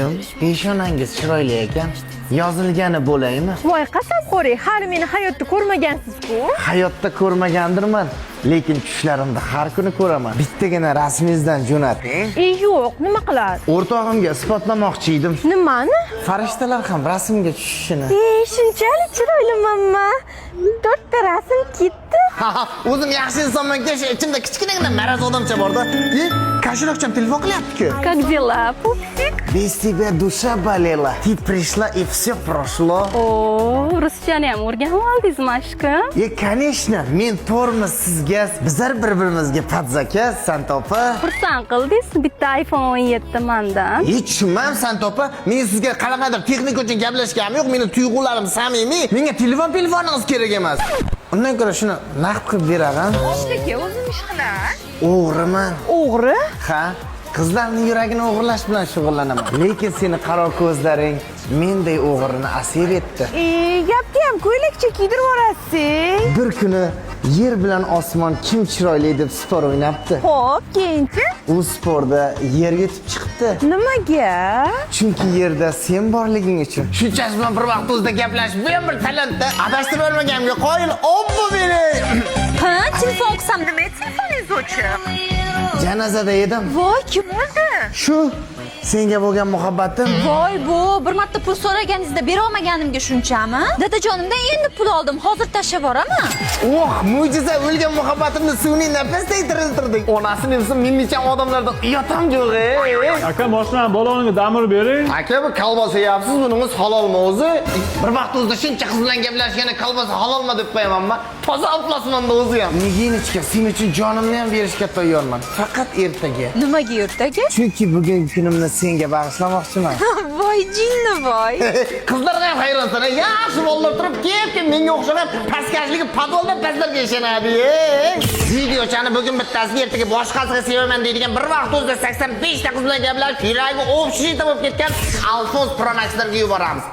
Gulim, peshonangiz chiroyli ekan. Yozilgani bo'laymi? Voy, qasamxo'ring, hali meni hayotda ko'rmagansiz-ku. Hayotda ko'rmagandirman, lekin tushlarimda har kuni ko'raman. Bittagina rasmingizdan jo'nating. E, yo'q, nima qiladi? O'rtog'imga isbotlamoqchi edim. Nimani? Farishtalar ham rasmga tushishini. E, shunchalik chiroylimanmi? To'rtta rasm ketdi. O'zim yaxshi insonman, kesh ichimda kichkinagina maraz odamcha borda. E, кошелёк cham telefon qilyapti-ku. Как дела, пупсик? Без тебя душа болела. Ты пришла, и все прошло. O, ruschani ham o'rganib oldingizmi, aşkım? E, конечно, men tormoz, siz gaz, bizlar bir-birimizga под заказ, Santopa. Xursand qildingiz, bitta iPhone 17 mandan. E, tushunmam, Santopa. Men sizga qanaqadir texnika uchun gaplashganim yo'q. Meni tuyg'ularim samimiy. Menga telefon telefoningiz kerak emas. Undan ko'ra shuni naqd qilib berag'an. Aka, o'zim ish qilaman. O'g'riman. O'g'ri? Ha, qizlarning yuragini o'g'irlash bilan shug'ullanaman. Lekin seni qaro ko'zlaring menday o'g'rini asir etdi. E, gapga ham ko'ylakcha kiydirib yuborasiz. Bir kuni yer bilan osmon kim chiroyli deb sport o'ynabdi. Xo'p, keyinchi? U sportda yerga yetib chiqibdi. Nimaga? Chunki yerda sen borliging uchun. Shunchasi bilan bir vaqt o'zida gaplashib, bu ham bir talantda. Adashtirib olmaganimga qoyil, obbo meni. Ha, telefon qilsam nima telefoningiz o'chiq? Janozada edim. Voy, kim o'ldi? Shu senga bo'lgan muhabbatim. Voy, bu bir marta pul so'raganingizda bera olmaganimga shunchami? Dadajonimdan endi pul oldim, hozir tashlab boraman. Oh, mo'jiza, o'lgan muhabbatimni sun'iy nafasday tiriltirdik. Onasini emsin, mennicha odamlardan uyat ham yo'q, ey. Aka, moshinani baloniga dam urib bering. Aka, bu kolbasa yeyapsiz, buningiz halolmi o'zi? Bir vaqt o'zida shuncha qiz bilan gaplashgani kolbasa halolmi deb qo'yamanmi? Toza iflosmanda o'zi ham. Niginichka, sen uchun jonimni ham berishga tayyorman. Faqat ertaga. Nimaga ertaga? Chunki bugun kunimni senga bag'ishlamoqchiman. Voy, jinni voy. Qizlarga ham hayronsan, yaxshi bolalar turib, kelib menga o'xshagan pastkashligi podvalda pastlarga ishonadi. Ey. Videochani bugun bittasiga, ertaga boshqasiga sevaman deydigan, bir vaqt o'zida 85 ta qiz bilan gaplashib, yuragi общежитие bo'lib ketgan Alfons Promaxlarga yuboramiz.